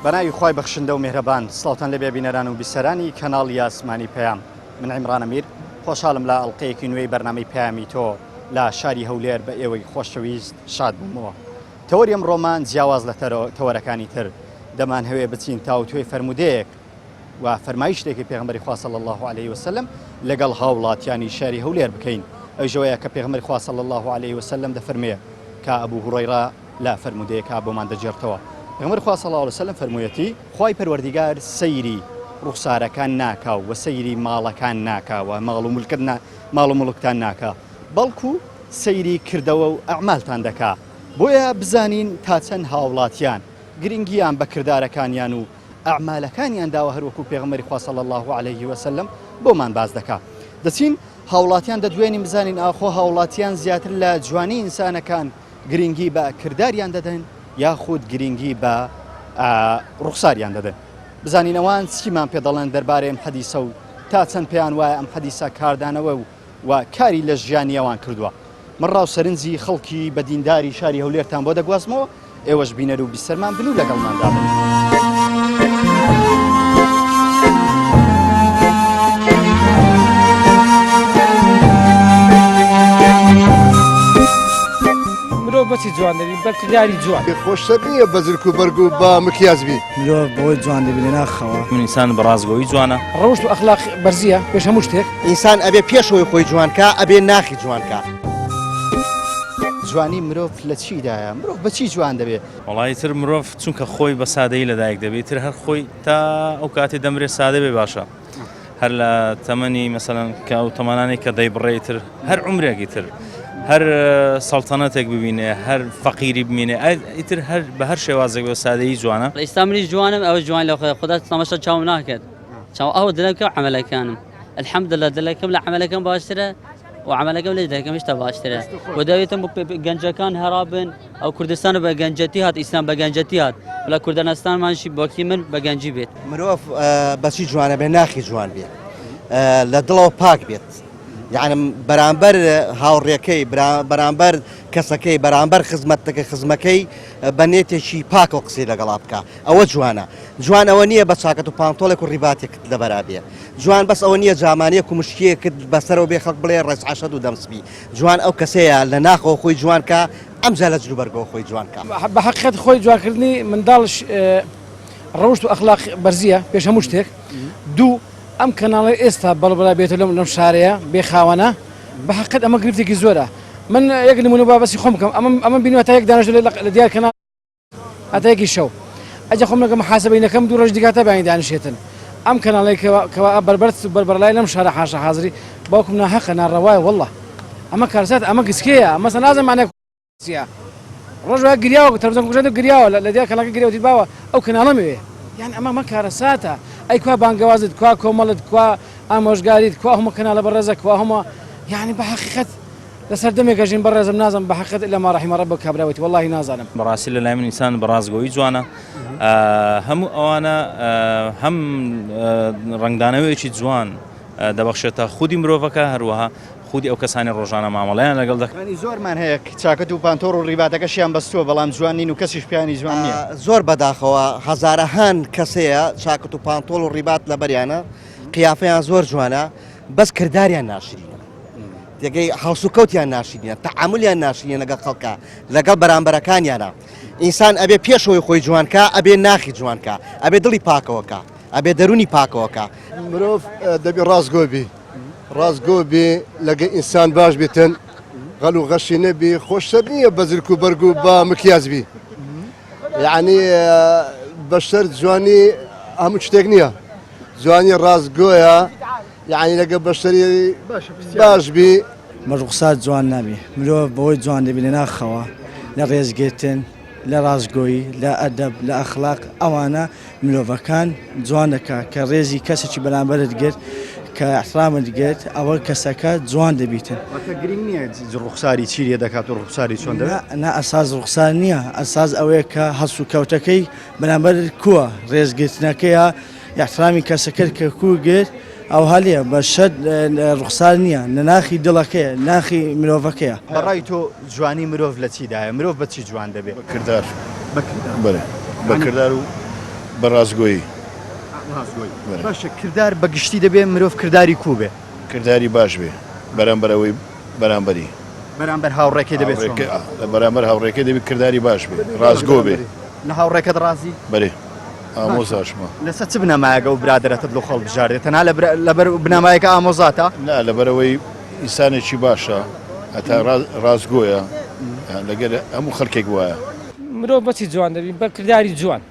بەناوی خوای بەخشندە و میهرەبان سڵاوتان لێبێ بینەران و بیسەرانی کەناڵی ئاسمانی پەیام من عیمران ئەمیر خۆشحاڵم لە ئەڵقەیەکی نوێی بەرنامەی پەیامی تۆ لە شاری هەولێر بە ئێوەی خۆشەویست شاد بوومەوە تەوەری ئەمڕۆمان جیاواز لە تەوەرەکانی تر دەمانهەوێ بچین تاوتوێی فەرموودەیەک و فەرمایشتێکی پێغەمبەری خوا صلی اللە علیه وسلم لەگەڵ هاوڵاتیانی شاری هەولێر بکەین ئەویش ئەوەیە کە پێغەمبەری خوا صلی اللە علیه وسلم دەفەرموێ کە ئەبو هوڕەیڕە لە فەرموودەیەکا بۆمان دەگێڕتەوە پێغەمبەری خوا صلی اللە علیه وسلم فەرموویەتی خوای پەروەردیگار سەیری ڕوخسارەکان ناکا و سەیری ماڵەکان ناکا و ماڵ و ملکت نا ماڵ و مڵکتان ناکا بەڵکو سەیری کردەوە و ئەعمالتان دەکا بۆیە بزانین تا چەند هاوڵاتیان گرنگیان بە کردارەکانیان و ئەعمالەکانیان داوە هەروەکو پێغەمبەری خوا صلی اللە علیه وسلم بۆمان باس دەکا دەچین هاوڵاتیان دەدوێنین بزانین ئاخۆ هاوڵاتیان زیاتر لە جوانی ئینسانەکان گرنگی بە کرداریان دەدەن یاخود گرنگی بە ڕوخساریان دەدەن بزانین ئەوان چیمان پێ دەڵێن دەربارەی ئەم حەدیسە و تا چەند پێیان وایە ئەم حەدیسە کاردانەوە و و کاری لە ژیانی ئەوان کردووە. من ڕاو سەرنجی خەڵکی بە دینداری شاری هەولێرتان بۆ دەگوازمەوە، ئێوەش بینەر و بیسەرمان بن و لەگەڵماندا بن. مرۆڤ بەچی جوان دەبی بە کرداری جوان. خۆشتر نییە بە جلک و بەرگ و بە مکیاج بی. مرۆڤ بەوەی جوان دەبی لە ناخەوە. من ئینسان بە ڕاستگۆیی جوانە. ڕەوشت و ئەخلاق بەرزیە پێش هەموو شتێک. ئینسان ئەبێ پێش ئەوەی خۆی جوان کا ئەبێ ناخی جوان کا. جوانی مرۆڤ لە چیدایە؟ مرۆڤ بە چی جوان دەبێ؟ وەڵا ئیتر مرۆڤ چونکە خۆی بە سادەیی لەدایک دەبێ ئیتر هەر خۆی تا ئەو کاتەی دەمرێ سادە بێ باشە هەر لە تەمەنی مەسەلەن کە ئەو تەمەنانەی کە دەیبڕێ ئیتر هەر عومرێک ئیتر هەر سەڵتەنەتێک ببینێ هەر فەقیری بمینێ ئیتر هەر بە هەر شێوازێک بێ سادەیی جوانە. ئیستا منیش جوانم ئەوە جوانی لە خودا تەماشا چاوم ناکەت چاو ئەو دلەکەم عەمەلەکانم الحمدلله دلەکەم لە عەمەلەکەم باشترە و عەمەلەکەم لە دلەکەم هێشتا باشترە و دەوێتم گەنجەکان هەرابن ئەو کوردستان بە گەنجەتی هات ئیسلام بە گەنجەتی هات لە کوردەنستانمانشی بۆکی من بە گەنجی بێت. مرۆڤ بەچی جوانە بێ ناخی جوان بێ لە دڵەوە پاک بێت یعنی بەرامبەر هاوڕێکەی بەرامبەر کەسەکەی بەرامبەر خزمەتەکە خزمەکەی بە نێتێکی پاکەوە قسەی لەگەڵا بکە ئەوە جوانە جوان ئەوە نییە بە چاکەت و پانتۆڵێک و ڕیباتێکت لەبەرا بێ جوان بەس ئەوە نییە جامانەیەک و مشکیەکت بەسەرەوە بێ خەڵک بڵێ ڕێز عەشەت و دەمسپی جوان ئەو کەسەیە لە ناخەوە خۆی جوان کا ئەمجا لە جلوبەرگەوە خۆی جوان کا. بە حەقیقەت خۆی جوانکردنی منداڵ ڕەوشت و ئەخلاق بەرزیە پێش هەموو شتێک دوو ئەم کەناڵەی ئێستا بەڵبڵا بێتە لەم لەم شارەیە بێ خاوەنە بە حەقیقەت ئەمە گرفتێکی زۆرە من یەک نمونە با بەسی خۆم بکەم ئەمە ئەمە بینیوە تا یەک دانیشتوو لە دیار کەناڵ هەتا یەکی شەو ئەجا خۆم لەگە محاسبەی نەکەم دوو ڕۆژ دیکە هەتا بەیانی دانیشێتن ئەم کەناڵەی کەوا کەوا بەربەرت و بەربەرلای لەم شارە حاشا حازری باوکم ناهەقە ناڕەوایە واللە ئەمە کارسات ئەمە گسکەیە ئەمە نازانم معنای چیە ڕۆژ وایە گریاوە تەلەفزیۆن کوژاندو گریاوە لە دیار کەناڵەکە گریاوە وتی باوە ئەو کەناڵەم ئەوێ یان ئەمە ئەمە کارەساتە ئەی کوا بانگەوازت کوا کۆمەڵت کوا ئامۆژگاریت کوا هەموو کەناڵە بەڕێزە کوا هەموو یعنی بە حەقیقەت لە سەردەمێک ئەژین بەڕێزم نازانم بە حەقیقەت الا ما رحم ربک کابرا وتی وەڵاهی نازانم. بەڕاستی لە لای من ئینسان بە ڕاستگۆیی جوانە هەموو ئەوانە هەم ڕەنگدانەوەیەکی جوان دەبەخشێتە خودی مرۆڤەکە هەروەها خودی ئەو کەسانی ڕۆژانە مامەڵەیان لەگەڵ دەکەن. یانی زۆرمان هەیە چاکەت و پانتۆڵ و ڕیباتەکەشیان بەستووە بەڵام جوان نین و کەسیش پێیانی جوان نییە. زۆر بەداخەوە هەزارەهان کەسەیە چاکەت و پانتۆڵ و ڕیبات لەبەریانە قیافەیان زۆر جوانە بەس کرداریان ناشرینە تێگەی هەڵسوکەوتیان ناشرینە تەعامولیان ناشرینە لەگەڵ خەڵکا لەگەڵ بەرامبەرەکانیانە ئینسان ئەبێ پێشەوەی خۆی جوانکا ئەبێ ناخی جوانکا ئەبێ دڵی پاکەوەکە ئەبێ دەرونی پاکەوەکە مرۆڤ دەبی ڕاستگۆ بی ڕاستگۆ بی لەگە ئینسان باش بیتن غەل و غەشی نەبی خۆشتر نییە بە جلک و بەرگ و بە مکیاج بی یعنی بەشەر جوانی هەموو شتێک نییە جوانی ڕاستگۆیە یعنی لەگە بەشەری باش بی. بە ڕوخسار جوان نابی مرۆڤ بەوەی جوان دەبی لە ناخەوە لە ڕێزگرتن لە ڕاستگۆیی لە ئەدەب لە ئەخلاق ئەوانە مرۆڤەکان جوان دەکا کە ڕێزی کەسێکی بەرامبەرت گرت کە احترامت گرت ئەوە کەسەکە جوان دەبیتن. واتە گرینگ نییە ڕوخساری چی لێ دەکات و ڕوخساری چۆن دەبێت؟ نا ئەساس ڕوخسار نییە ئەساس ئەوەیە کە هەڵسوکەوتەکەی بەرامبەرت کووە ڕێزگرتنەکەیە ئیحترامی کەسەکەت کە کوو گرت ئەوها لێیە بە شەرت ڕوخسار نییە لە ناخی دڵەکەیە ناخی مرۆڤەکەیە. بە ڕای تۆ جوانی مرۆڤ لە چیدایە؟ مرۆڤ بە چی جوان دەبێ؟ بە کردار. بە کردار. بەلێ بە کردار و. بە ڕاستگۆیی. ڕاستگۆیی. باشە کردار بە گشتی دەبێ مرۆڤ کرداری کوو بێ؟ کرداری باش بێ بەرامبەر ئەوەی بەرامبەری. بەرامبەر هاوڕێکەی دەبێ چۆن بێ؟ بەرامبەر هاوڕێکەی دەبێ کرداری باش بێ، ڕاستگۆ بێ. لە هاوڕێکەت ڕازی؟ بەرێ ئامۆزاشمە. لەسەر چ بنەمایەک ئەو برادەرەتت لۆ هەڵبژاردێ؟ تەنها لەبەر بنەمایەکە ئامۆزاتە؟ نا لەبەرئەوەی ئینسانێکی باشە هەتا ڕاستگۆیە لەگەر هەموو خەلکێک وایە. مرۆڤ بەچی جوان دەبی؟ بە کرداری جوان.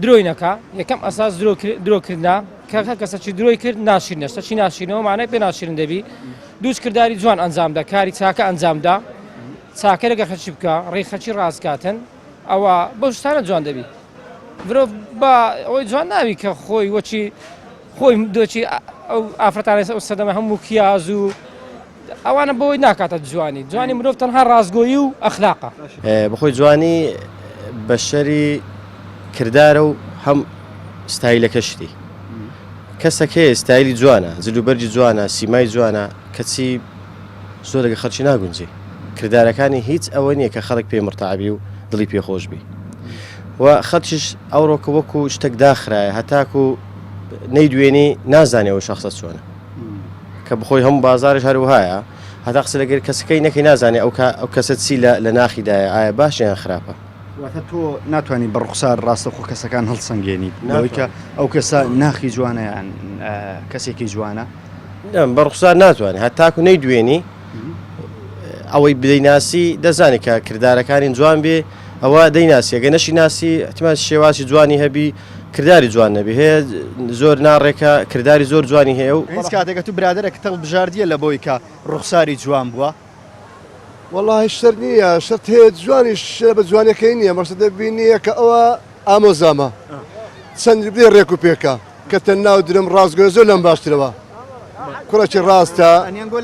درۆی نەکا یەکەم ئەساس درۆ درۆ کردنا کە هەر کەسەکی درۆی کرد ناشرینە شتەکی ناشرینەوە مانای پێ ناشرین دەبی دووش کرداری جوان ئەنجامدا کاری چاکە ئەنجامدا چاکە لەگە خەرچی بکە ڕێی خەرچی ڕاستکاتن ئەوە بەو شتانە جوان دەبی مرۆڤ بە ئەوەی جوان ناوی کە خۆی وەچی خۆی دۆچی ئەو ئافرەتانە ئەو سەدەمە هەموو کیاز و ئەوانە بۆی ناکاتە جوانی جوانی مرۆڤ تەنها ڕاستگۆیی و ئەخلاقە. بەخۆی جوانی بەشەری کردارە و هەم ستایلەکەشتی کەسەک هەیە ستایلی جوانە جلوبەرگی جوانە سیمای جوانە کەچی زۆر لەگە خەڵکی ناگونجێ کردارەکانی هیچ ئەوە نییە کە خەڵک پێی مرتاعبی و دڵی پێخۆش بی و خەڵکیش ئەوڕۆکە وەکو شتێک داخرایە هەتاکو نەیدوێنی نازانێ ئەو شخصە چۆنە کە بخۆی هەموو بازاڕیش هەر وهایە هەتا قسە لەگەر کەسەکەی نەکەی نازانێ ئەو ئەو کەسە چی لە لە ناخیدایە ئایا باشە یان خراپە. واتە تۆ ناتوانی بە ڕوخسار ڕاستەوخۆ کەسەکان هەڵسەنگێنیت لەوەی کە ئەو کەسە ناخی جوانە یان کەسێکی جوانە؟ بە ڕوخسار ناتوانێت هەتاکو نەیدوێنی ئەوەی بدەیناسی دەزانێت کە کردارەکانی جوان بێ ئەوە دەیناسی ئەگەر نەشی ناسی احتمال شێوازی جوانی هەبی کرداری جوان نەبی هەیە زۆر ناڕێکە کرداری زۆر جوانی هەیە و هیچ کاتێکە تو برادەرەکت هەڵبژاردیە لە بۆی کە ڕوخساری جوان بووە؟ وەڵاهی شەرت نییە شەرت هەیە جوانیش بە جوانەکەی نییە مەسە دەبینیە کە ئەوە ئامۆزامە چەند بێ ڕێک و پێکە کە تە ناو درم ڕاستگۆ زۆر لەم باشترەوە کوڕێکی ڕاستە ئەنیان گۆ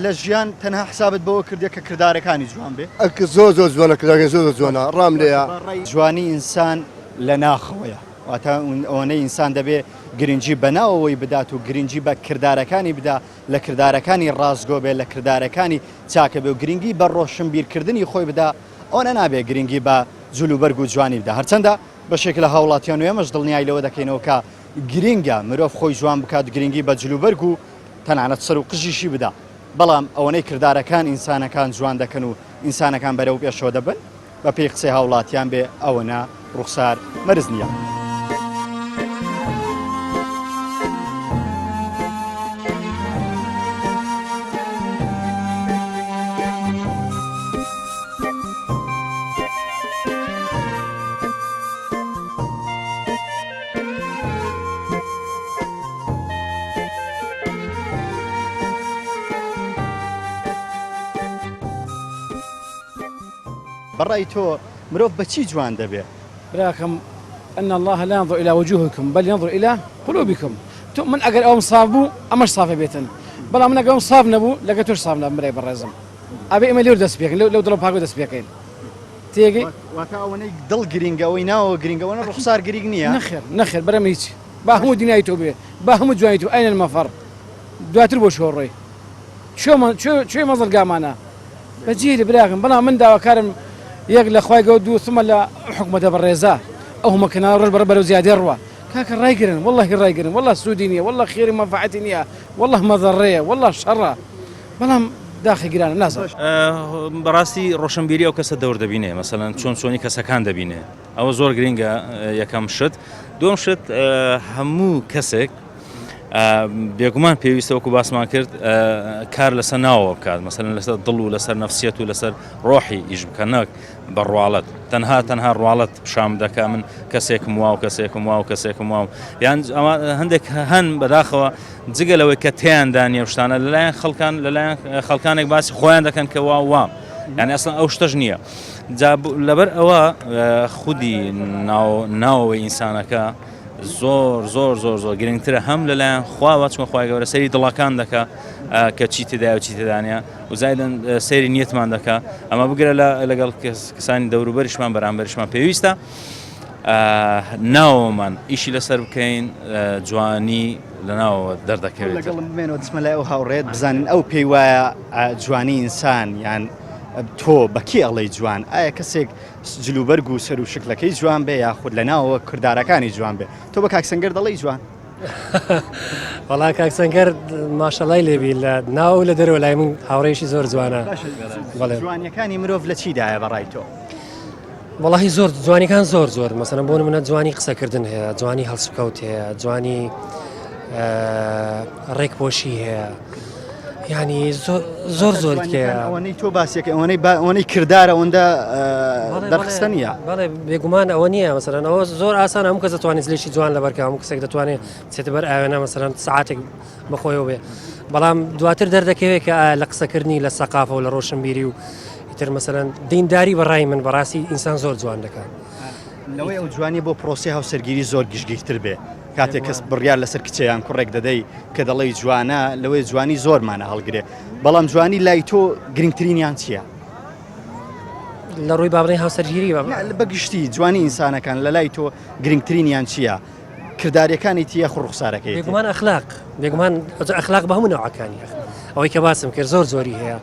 لە ژیان تەنها حسابت بەوە کردێ کە کردارەکانی جوان بێ ئەک زۆر زۆر جوانە کردارەکانی زۆر زۆر جوانە ڕام لێیە جوانی ئینسان لە ناخەوەیە واتە ئەوەنەی ئینسان دەبێ گرنگی بە ناوەوەی بدات و گرنگی بە کردارەکانی بدا لە کردارەکانی ڕاستگۆ بێ لە کردارەکانی چاکە بێ و گرنگی بە ڕۆشنبیرکردنی خۆی بدا ئەوەنە نابێ گرنگی بە جلوبەرگ و جوانی بدا هەرچەندە بەشێک لە هاوڵاتیان و ئێمەش دڵنیای لەوە دەکەینەوە کە گرنگە مرۆڤ خۆی جوان بکات گرنگی بە جلوبەرگ و تەنانەت سەر و قژیشی بدا بەڵام ئەوەنەی کردارەکان ئینسانەکان جوان دەکەن و ئینسانەکان بەرەو پێشەوە دەبن بە پێی قسەی هاوڵاتیان بێ ئەوەنە ڕوخسار مەرز نییە. بەڕای تۆ مرۆڤ بە چی جوان دەبێ؟ براکەم ان اللە لا ينظر الى وجوهکم بل ينظر الى قلوبکم تۆ من ئەگەر ئەوم ساف بوو ئەمەش سافە بێتن بەڵام من ئەگەر ئەوم ساف نەبوو لەگە تۆش ساف نابم برای بەڕێزم ئەبێ ئێمە لێو دەست پێکەین لەو دڵە پاکەوە دەست پێکەین تێگەی واتە ئەوەنەی دڵ گرینگە ئەوەی ناوەوە گرینگە ئەوەنە ڕوخسار گرینگ نییە؟ نەخێر نەخێر برام هیچ با هەموو دنیای تۆ بێ با هەموو جوانی تۆ ئەین المەفەڕ دواتر بۆ شۆ ڕۆی کوێ مەزڵگامانە بەجێ براکەم بەڵام من داواکارم یەک لە خوای گەورە دوو ثم لە حکومەتە بەڕێزە ئەو هەموو کەناڵ ڕۆژ بەڕێ بەرەو زیادێ ڕوا کاکە ڕایگرن واللهی ڕایگرن والله سوودی نییە والله خێری مەنفەعەتی نییە والله مەزەڕەیە والله شەڕە بەڵام داخی گرانە نازانم. بەڕاستی ڕۆشنبیری ئەو کەسە دەور دەبینێ مەسەلەن چۆن چۆنی کەسەکان دەبینێ ئەوە زۆر گرنگە یەکەم شت دووەم شت هەموو کەسێک بێگومان پێویستە وەکو باسمان کرد کار لەسەر ناوەوە بکات مەسەلەن لەسەر دڵ و لەسەر نەفسیەت و لەسەر ڕۆحی ئیش بکە نەک بە ڕواڵەت تەنها تەنها ڕواڵەت پیشان بدەکە من کەسێکم واو کەسێکم واو کەسێکم واو یان هەندێک هەن بەداخەوە جگە لەوەی کە تێیاندا نییە شتانە لەلایەن خەڵکان لەلایەن خەڵکانێک باسی خۆیان دەکەن کە وا وام یعنی ئەسڵەن ئەو شتەش نییە جا لەبەر ئەوە خودی ناوەوەی ئینسانەکە زۆر زۆر زۆر زۆر گرنگترە هەم لەلایەن خواوە چونکە خوای گەورە سەیری دڵەکان دەکا کە چی تێدایە و چی تێدانە و زایدن سەیری نیەتمان دەکا ئەمە بگرە لەگەڵ کەسانی دەوروبەریشمان بەرامبەریشمان پێویستە ناوەمان ئیشی لەسەر بکەین جوانی لە ناوەوە دەردەکەوێت. لەگەڵم بمێنەوە دەچمە لای ئەو هاوڕێت بزانین ئەو پێی وایە جوانی ئینسان یان. تۆ بە کێ ئەڵێی جوان؟ ئایا کەسێک جلوبەرگ و سەر و شکلەکەی جوان بێ یاخود لە ناوەوە کردارەکانی جوان بێ؟ تۆ بە کاک سەنگەر دەڵێی جوان؟ وەڵا کاک سەنگەر ماشەڵای لێبی لە ناو لە دەرەوە لای من هاوڕێیشی زۆر جوانە. بەڵێ. جوانیەکانی مرۆڤ لە چیدایە بە ڕای تۆ؟ وەڵاهی زۆر جوانیەکان زۆر زۆر مەسەلەن بۆ نمونە جوانی قسەکردن هەیە جوانی هەڵسوکەوت هەیە جوانی ڕێکپۆشی هەیە ینی زۆر زۆر ئەوەی تۆ باسێک ئەوەی ئەوەی کردارە ئەوەندە دەرخستە نییە بەڵێ بێگومان ئەوە نییە مەسەرەن ئەوە زۆر ئاسان هەموو کەس دەتوانێت زلێکی جوان لەبەرکە هەموو کەسێک دەتوانێت بچێتە بەر ئاوێنە مەسەرەن سعاتێک بەخۆیەوە بێ بەڵام دواتر دەردەکەوێت کە ئایا لە قسەکردنی لە سەقافە و لە ڕۆشنبیری و ئیتر مەسەلەن دینداری بە ڕای من بەڕاستی ئینسان زۆر جوان دەکات. لەوەی ئەو جوانیە بۆ پرۆسەی هاوسەرگیری زۆر گشتگیرتر بێ کاتێک کەس بڕیار لەسەر کچێ یان کوڕێک دەدەی کە دەڵێی جوانە لەوەی جوانی زۆر مانا هەڵگرێ بەڵام جوانی لای تۆ گرنگترینیان چییە؟ لە ڕووی بابڵی هاوسەرگیری بە گشتی جوانی ئینسانەکان لە لای تۆ گرنگترینیان چییە؟ کرداریەکانی یاخود ڕوخسارەکەیەتی؟ بێگومان ئەخلاق بێگومان ئەخلاق بە هەموو نەوعەکانی ئەوەی کە باسم کرد زۆر زۆری هەیە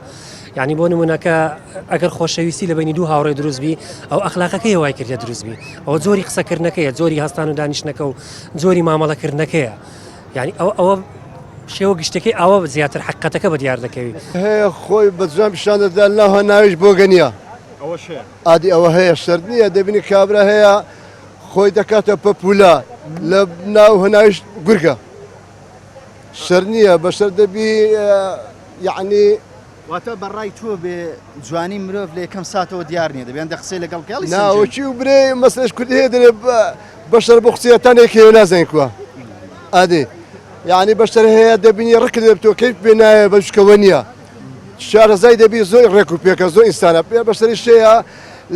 یعنی بۆ نمونەکە ئەگەر خۆشەویستی لە بینی دوو هاوڕێ دروست بی ئەو ئەخلاقەکەی وای کردە دروست بی ئەوە جۆری قسەکردنەکەیە جۆری هەستان و دانیشتنەکە و جۆری مامەڵەکردنەکەیە یعنی ئەو ئەوە شێوە گشتەکەی ئەوە زیاتر حقەتەکە بە دیار دەکەوی هەیە خۆی بە جوان پیشان دەدا لەناو هەناویش بۆگەنیە ئەوەش هەیە ئادی ئەوە هەیە شەرت نییە دەبینی کابرا هەیە خۆی دەکاتە پەپولە لە ناو هەناویش گورگە شەر نییە بەشەر دەبی یعنی واتە بەڕای تۆ بێ جوانی مرۆڤ لە یەکەم ساتەوە دیار نییە دەبێن دە قسەی لەگەڵ کاڵی ناوەکی و برێ مەسەش کوردی هەیە دەرێ بەشەر بۆ قسەتانێک هەیە نازانین کووە ئادێ یعنی بەشەر هەیە دەبینی ڕکت دەبێت تۆ کەیف پێ نایە بەشکەوە نییە شارەزای دەبی زۆر ڕێک و پێکە زۆر ئینسانە پێ بەشەری شەیە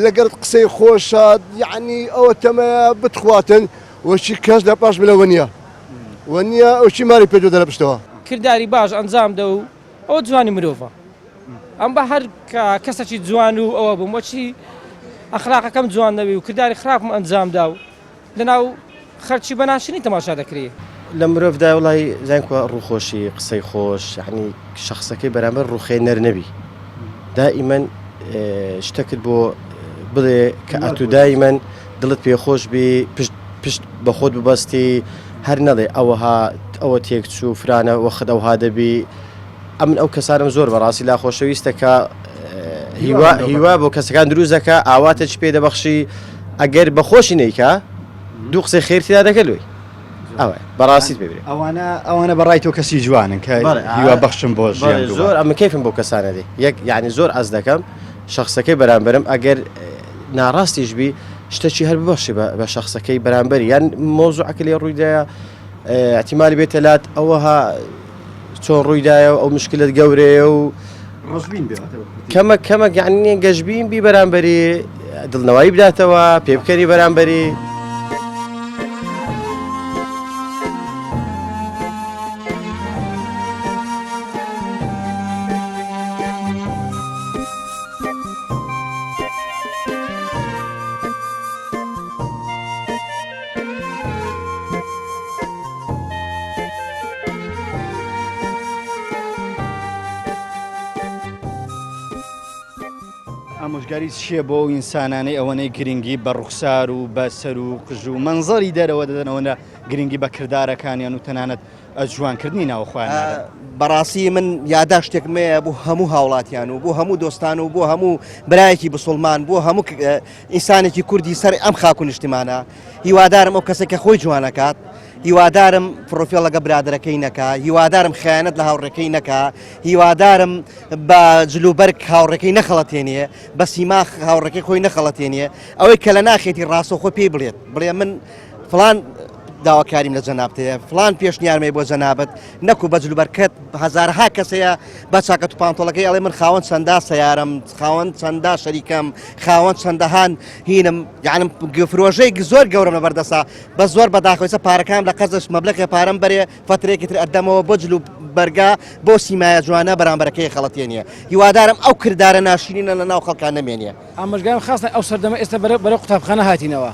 لەگەرت قسەی خۆشە یەعنی ئەوە تەمەیە بتخواتن وەچی کەس لە پاش منەوە نییە وە نییە ئەوچی ماری پێ دۆدە لە پشتەوە. کرداری باش ئەنجام دە و ئەوە جوانی مرۆڤە ئەم بە هەر کەسەکی جوان و ئەوە بووم وەچی ئەخلاقەکەم جوان نەبی و کرداری خراپم ئەنجام دا و لەناو خەرکی بە ناشرین تەماشا دەکرێ. لە مرۆڤدا وڵی زانین کوا ڕووخۆشی قسەی خۆش یعنی شخصەکەی بەرامبەر ڕوخێنەر نەبی دائیمەن شتەکت بۆ بڵێ کە ئەتو دایمەن دڵت پێخۆش بی پشت پشت بە خۆت ببەستی هەر نەڵێ ئەوها ئەوە تێکچوو فرانە وەخت ئەوها دەبی ئەمن ئەو کەسانم زۆر بەڕاستی لا خۆشەویستە کە هیوا هیوا بۆ کەسەکان دروست دەکا ئاواتێکی پێ دەبەخشی ئەگەر بەخۆشی نیکا دوو قسەی خێر تێدا دەکە لۆی ئەوە بەڕاستیت پێ برێ ئەوانە ئەوانە بەڕای تۆ کەسی جوانن کە هیوا بەخشم بۆ ژیان زۆر ئەمە کەیفم بۆ کەسانە دێ یەک یعنی زۆر ئەز دەکەم شخصەکەی بەرامبەرم ئەگەر ناڕاستیش بی شتەکی هەر ببەخشی بە شخصەکەی بەرامبەری یان مۆزوعەکە لێ ڕوویدایە احتیمالی بێتە لات ئەوەها چۆن ڕوویدایە و ئەو مشکلت گەورەیە و کەمە کەمە یعنی گەشبین بی بەرامبەری دڵنەوەی بداتەوە پێ بکەنی بەرامبەری. ئامۆژگاری چییە بۆ ئەو ئینسانانەی ئەوەنەی گرنگی بە ڕوخسار و بە سەر و قژ و مەنزەری دەرەوە دەدەن ئەوەنە گرنگی بە کردارەکانیان و تەنانەت جوانکردنی ناوخۆیان نادەن؟ بەڕاستی من یاداشتێکم هەیە بۆ هەموو هاوڵاتیان و بۆ هەموو دۆستان و بۆ هەموو برایەکی بسوڵمان بۆ هەموو ئینسانێکی کوردی سەر ئەم خاک و نیشتیمانە هیوادارم ئەو کەسێک کە خۆی جوانەکات هیوادارم پرۆفیڵ لەگە برادەرەکەی نەکا هیوادارم خیانەت لە هاوڕێکەی نەکا هیوادارم بە جلوبەرگ هاوڕێکەی نەخەڵەتێنێ بە سیما هاوڕێکەی خۆی نەخەڵەتێنێ ئەوەی کە لە ناخێتی ڕاستەوخۆ پێی بڵێت بڵێ من فلان داواکاریم لە جەنابت هەیە فلان پێشنیارمەی بۆ جەنابت نەکو بە جلوبەرکەت هەزارها کەس هەیە بە چاکەت و پانتۆڵەکەی ئەڵێ من خاوەن چەندا سەیارەم خاوەن چەندا شەریکەم خاوەن چەندەهان هینم یانم فرۆژەی زۆر گەورەم لە بەردەسا بە زۆر بەداخەوەیسە پارەکان لە قەزش مەبلەقێ پارەم بەرێ فترێکی تر ئەدەمەوە بۆ جل و بەرگا بۆ سیمایە جوانە بەرامبەرەکەی خەڵەتێنیە هیوادارم ئەو کردارە ناشرینە لە ناو خەڵکان نەمێنێ. ئامۆژگارم خاستە ئەو سەردەمە ئێستا بەرە بەرە قوتابخانە هاتینەوە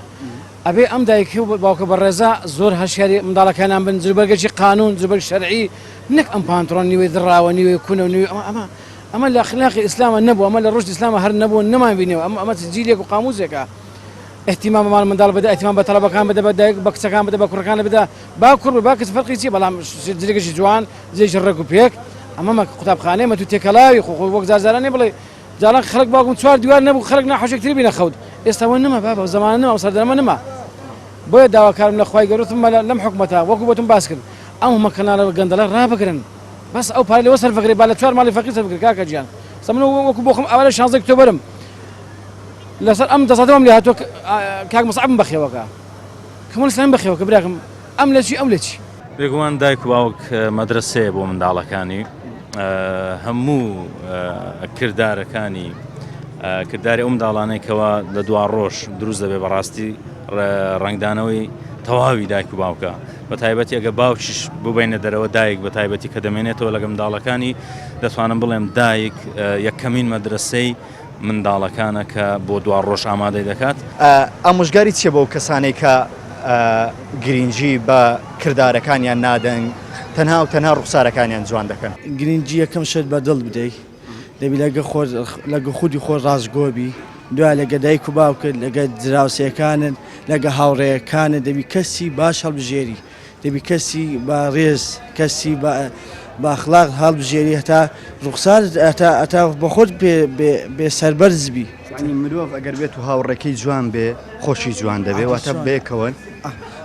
ئەبێ ئەم دایک و باوکە بەڕێزە زۆر هەشیاری منداڵەکانیان بن جلوبەرگێکی قانون جلوبەرگ شەرعی نەک ئەم پانتڕۆن نیوەی دڕاوە نیوەی کونە و نیوەی ئەمە ئەمە. ئەمە لە ئەخلاقی ئیسلامە نەبوو ئەمە لە ڕۆشت ئیسلامە هەر نەبوو نەمان بینیوە ئەمە ئەمە جیلێک و قاموسێکە اهتمام بە ماڵ منداڵ بدە اهتمام بە تەڵەبەکان بدە بە دایک بە کچەکان بدە بە کوڕەکان بدە با کوڕ بێ با کچ فەرقی چیە بەڵام جلێکێکی جوان جلێکی ڕێک و پێک ئەمە مە قوتابخانەیە مە تو تێکەڵاوی خۆ خۆ وەک جارجارانێ بڵێ جاران خەڵک باوکم چوار دیوار نەبوو خەڵک ناحەشێکتری بینە خەوت ئێستا وە نما بابە زەمانە نما ئەو سەردەمە نما بۆیە داواکارم لە خوای گەورە ثم لەم حکومەتە وەکو بۆتم باس کرد ئەم هەمە کەناڵە گەندەڵە ڕابگرن بەس ئەو پارەی لەوە سەرف بکرێ با لە چوار ماڵی فەقیر سەرف بکرێ کاکە گیان سە من وەکو بۆ خۆم ئاوارەی شانزە ئۆکتۆبەرم لەسەر ئەم دەسەڵاتەم لێ هاتووە کاک مصعبم بەخێوەکە کەمال ئیسلامی بەخێوەکە براکەم ئەم لە چی ئەم لە چی. بێگومان دایک و باوک مەدرەسەیە بۆ منداڵەکانی هەموو کردارەکانی کرداری ئەو منداڵانەی کەوا لە دوا ڕۆژ دروست دەبێ بەڕاستی ڕەنگدانەوەی تەواوی دایک و باوکە بە تایبەتی ئەگە باوکیش ببینە دەرەوە دایک بە تایبەتی کە دەمێنێتەوە لەگە منداڵەکانی دەتوانم بڵێم دایک یەکەمین مەدرسەی منداڵەکانە کە بۆ دوا ڕۆژ ئامادەی دەکات. ئامۆژگاری چیە بەو کەسانەی کە گرینگی بە کردارەکانیان نادەن تەنها و تەنها ڕوخسارەکانیان جوان دەکەن؟ گرینگی یەکەم شت بە دڵ بدەی دەبی لەگە خۆت لەگە خودی خۆت ڕاستگۆ بی دوای لەگە دایک و باوکت لەگە دراوسێکانت لەگە هاوڕێیەکانت دەبی کەسی باش هەڵبژێری دەبی کەسی بە ڕێز کەسی بە بە ئەخلاق هەڵبژێری هەتا ڕوخسارت هەتا هەتا بە خۆت پێ بێ بێ سەربەرز بی. یانی مرۆڤ ئەگەر بێت و هاوڕێکەی جوان بێ خۆشی جوان دەبێ واتە بەیەکەوەن؟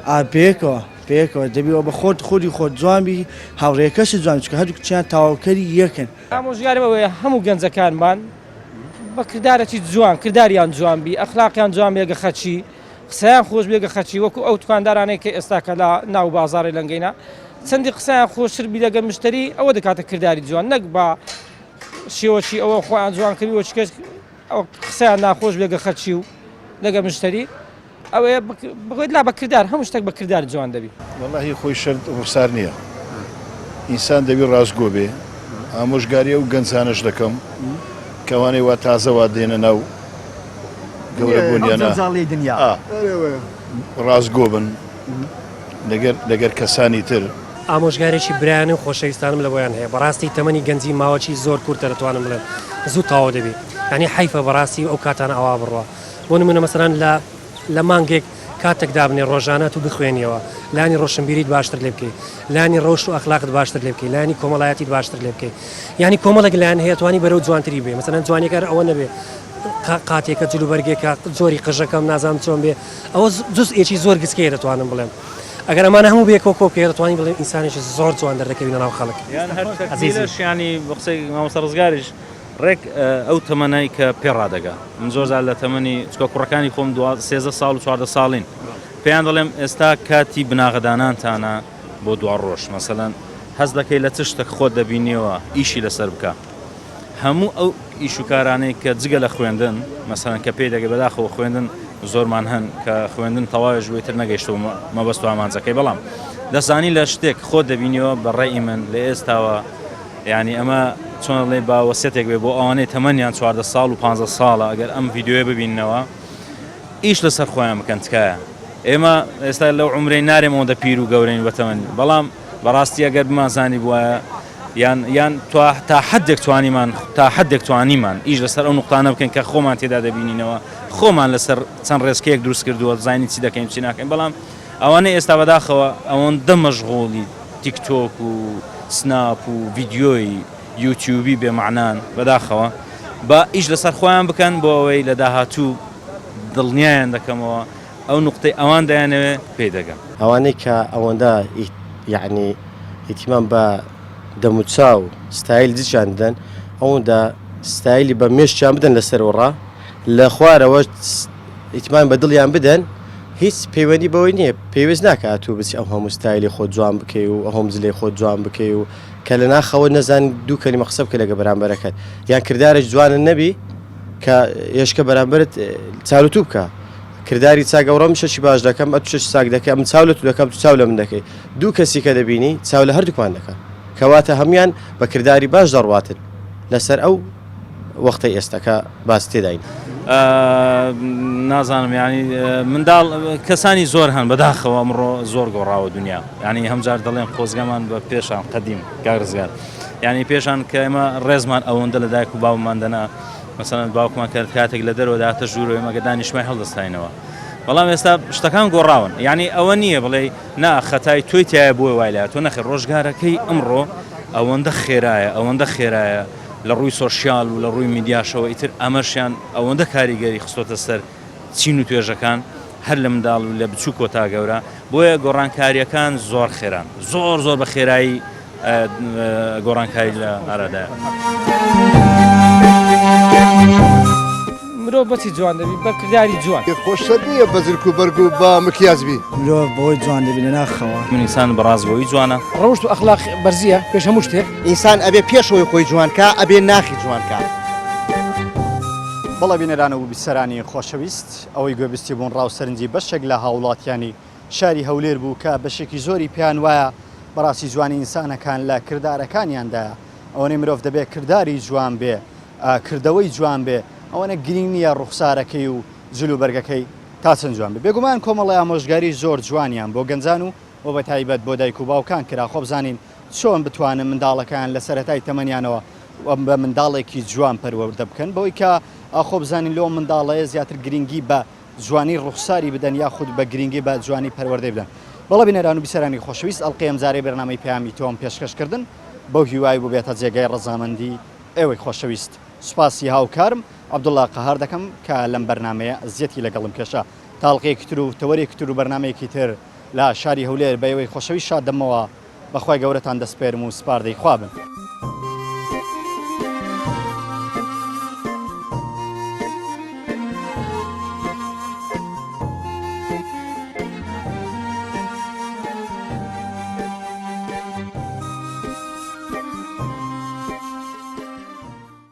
ئا بەیەکەوە بەیەکەوە دەبی بە خۆت خودی خۆت جوان بی هاوڕێکەشت جوان بی چونکە هەردووکیان تەواوکەری یەکن. ئامۆژگاریم ئەوەیە هەموو گەنجەکانمان بە کردارێکی جوان کرداریان جوان بی ئەخلاقیان جوان بێ گە خەچی قسەیان خۆش بێ گە خەچی وەکو ئەو توکاندارانەی کە ئێستا کە لە ناو بازاڕی لەنگەینە چەندی قسەیان خۆشتر بی لەگەر مشتری ئەوە دەکاتە کرداری جوان نەک بە شێوەکی ئەوە خۆیان جوان کردی وەچکەش ئەو قسەیان ناخۆش بێ گە خەچی و لەگە مشتری ئەوەیە بگوت لا بە کردار هەموو شتێک بە کردار جوان دەبی. وەڵاهی خۆی شەرت ڕوخسار نییە ئینسان دەبی ڕاستگۆ بێ ئامۆژگاری ئەو گەنجانەش دەکەم کە ئەوانەی وا تازە وا دێنە ناو گەورە بوونیانە ڕاستگۆ بن لەگەر لەگەر کەسانی تر. ئامۆژگارێکی برایانە و خۆشەویستانم لە بۆیان هەیە بەڕاستی تەمەنی گەنجی ماوەکی زۆر کورتە دەتوانم بڵێم زوو تەواو دەبی یانی حەیفە بەڕاستی ئەو کاتانە ئاوا بڕوا بۆ نمونە مەسەلەن لە لە مانگێک کاتێک دابنێ ڕۆژانە تو بخوێنیەوە لانی ڕۆشنبیریت باشتر لێ بکەی لانی ڕەوشت و ئەخلاقت باشتر لێ بکەی لانی کۆمەڵایەتیت باشتر لێ بکەی یانی کۆمەڵێک لایەن هەیە توانی بەرەو جوانتری بێ مەسەلەن جوانیەکە هەر ئەوە نەبێ قاتێکە جلوبەرگێکە جۆری قژەکەم نازانم چۆن بێ ئەوە جزئێکی زۆر گچکەیە دەتوانم بڵێم ئەگەر ئەمانە هەموو بەیەکەوە کۆ بکەی دەتوانین بڵێین ئینسانێکی زۆر جوان دەردەکەوینە ناو خەڵک یان هەر تەکمیلەش یانی بە قسەی مامۆستا ڕزگاریش ڕێک ئەو تەمەنای کە پێ ڕادەگا من زۆر جار لە تەمەنی چکە کوڕەکانی خۆم دو سێزدە ساڵ و چواردە ساڵین پێیان دەڵێم ئێستا کاتی بناغەدانانتانە بۆ دوا ڕۆژ مەسەلەن هەست دەکەی لە چ شتێک خۆت دەبینیەوە ئیشی لەسەر بکە هەموو ئەو ئیش و کارانەی کە جگە لە خوێندن مەسەلەن کە پێی دەگەی بەداخەوە خوێندن زۆرمان هەن کە خوێندن تەواوێش بۆی تر نەگەیشتەوە مەبەست و ئامانجەکەی بەڵام دەزانی لە شتێک خۆت دەبینیەوە بە ڕێی من لە ئێستاوە یانی ئەمە چۆن ئەڵێی با وەسیەتێک بێ بۆ ئەوانەی تەمەنیان 14 ساڵ و 15 ساڵە ئەگەر ئەم ڤیدیۆیە ببیننەوە ئیش لەسەر خۆیان بکەن تکایە ئێمە ئێستا لەو عمرەی نارێم ئەوەندە پیر و گەورەین بەتەمەن بەڵام بەڕاستی ئەگەر بمانزانی بواە یان یان تا حدێک توانیمان تا حدێک توانیمان ئیش لەسەر ئەو نقطانە بکەین کە خۆمان تێدا دەبینینەوە خۆمان لەسەر چەند ڕێزکەیەک دروست کردووە زانین چی دەکەین چی ناکەین بەڵام ئەوانەی ئێستا بەداخەوە ئەوەندە مەشغوڵی تیک تۆک و سناپ و ڤیدیۆی یوتیوبی بێ مەعنان بەداخەوە با ئیش لەسەر خۆیان بکەن بۆ ئەوەی لە داهاتوو دڵنیایان دەکەمەوە ئەو نوقتەی ئەوان دەیانەوێ پێی دەگەن. ئەوانەی کە ئەوەندە یەعنی ئیتیمام بە دەموچاو ستایل جچیان دەدەن ئەوەندە ستایلی بە مێشکیان بدەن لەسەرەوە ڕا لە خوارەوە ئیتمان بە دڵیان بدەن هیچ پەیوەندی بەوەی نییە پێویست ناکە ئەتوو بچی ئەو هەموو ستایلی خۆت جوان بکەی و ئەو هەموو جلەی خۆت جوان بکەی و کە لە ناخەوە نەزانی دوو کەلیمە قسە بکەی لەگە بەرامبەرەکەت یان کردارێک جوانە نەبی کە یشکە بەرامبەرت چاو تو بکە کرداری چاک ئەوڕۆ من شەشی باش دەکەم ئەتو شەشی چاک دەکەی ئەمن چاو لە تو دەکەم تو چاو لە من دەکەی دوو کەسی کە دەبینی چاو لە هەردووکمان دەکەن کەواتە هەموان بە کرداری باش دەڕواتن لەسەر ئەو وەختەی ئێستا کە باس تێداین. نازانم یانی منداڵ کەسانی زۆر هەن بەداخەوە ئەمڕۆ زۆر گۆڕاوە دنیا یانی هەمجار دەڵێن خۆزگەمان بە پێشان قەدیم کاک ڕزگار. یعنی پێشان کە ئێمە ڕێزمان ئەوەندە لە دایک و باومان دەنا مەسەلەن باوکمان کە کاتێک لە دەرەوە داتە ژوورەوە ئێمە گە دانیشمای هەڵدەستاینەوە بەڵام ئێستا شتەکان گۆڕاون یعنی ئەوە نییە بڵێ نا خەتای تۆی تایە بۆی وای لە تۆ نەخێر ڕۆژگارەکەی ئەمڕۆ ئەوەندە خێرایە ئەوەندە خێرایە لە ڕووی سۆشیال و لە ڕووی میدیاشەوە ئیتر ئەمەشیان ئەوەندە کاریگەری خستۆتە سەر چین و توێژەکان هەر لە منداڵ و لە بچووکەوە تا گەورە، بۆیە گۆڕانکارییەکان زۆر خێران، زۆر زۆر بە خێرایی گۆڕانکاری لە ئارادایە. مرۆڤ بەچی جوان دەبی؟ بە کرداری جوان. خۆشتر نییە بە جلک و بەرگ و بە مکیاج بی. مرۆڤ بەوەی جوان دەبی لە ناخەوە. من ئینسان بە ڕاستگۆیی جوانە. ڕەوشت و ئەخلاق بەرزییە پێش هەموو شتێک. ئینسان ئەبێ پێش ئەوەی خۆی جوان کا ئەبێ ناخی جوان کا. بەڵێ بینەران و بیسەرانی خۆشەویست، ئەوەی گوێبیستی بوون ڕاو سەرنجی بەشێک لە هاووڵاتیانی شاری هەولێر بوو کە بەشێکی زۆری پێیان وایە بەڕاستی جوانی ئینسانەکان لە کردارەکانیاندایە، ئەوەنەی مرۆڤ دەبێ کرداری جوان بێ، کردەوەی جوان بێ، ئەوەنە گرینگ نییە ڕوخسارەکەی و جل و بەرگەکەی تا چەند جوان بێ. بێگومان کۆمەڵێ ئامۆژگاری زۆر جوانیان بۆ گەنجان و و بەتایبەت بۆ دایک و باوکان کرا، خۆ بزانین چۆن بتوانن منداڵەکەیان لە سەرەتای تەمەنیانەوە بە منداڵێکی جوان پەروەردە بکەن، بەوەی کە ئاخۆ بزانین لەو منداڵەیە زیاتر گرنگی بە جوانی ڕوخساری بدەن یاخود بە گرنگی بە جوانی پەروەردەی بدەن. بەڵێ بینەران و بیسەرانی خۆشەویست ئەڵقەی ئەمجارەی بەرنامەی پەیامی تۆم پێشکەش کردن بەو هیوای بووبێتە جێگای ڕەزامەندی ئێوەی خۆشەویست. سوپاسی هاوکارم عەبدوڵا قەهار دەکەم کە لەم بەرنامەیە ئەزیەتی لەگەڵم کێشا. تا ئەڵقەیەکی تر و تەوەرێکی تر و بەرنامەیەکی تر لە شاری هەولێر بە ئێوەی خۆشەویست شاد دەبمەوە. بە خوای گەورەتان دەسپێرم و سپاردەی خوا بن.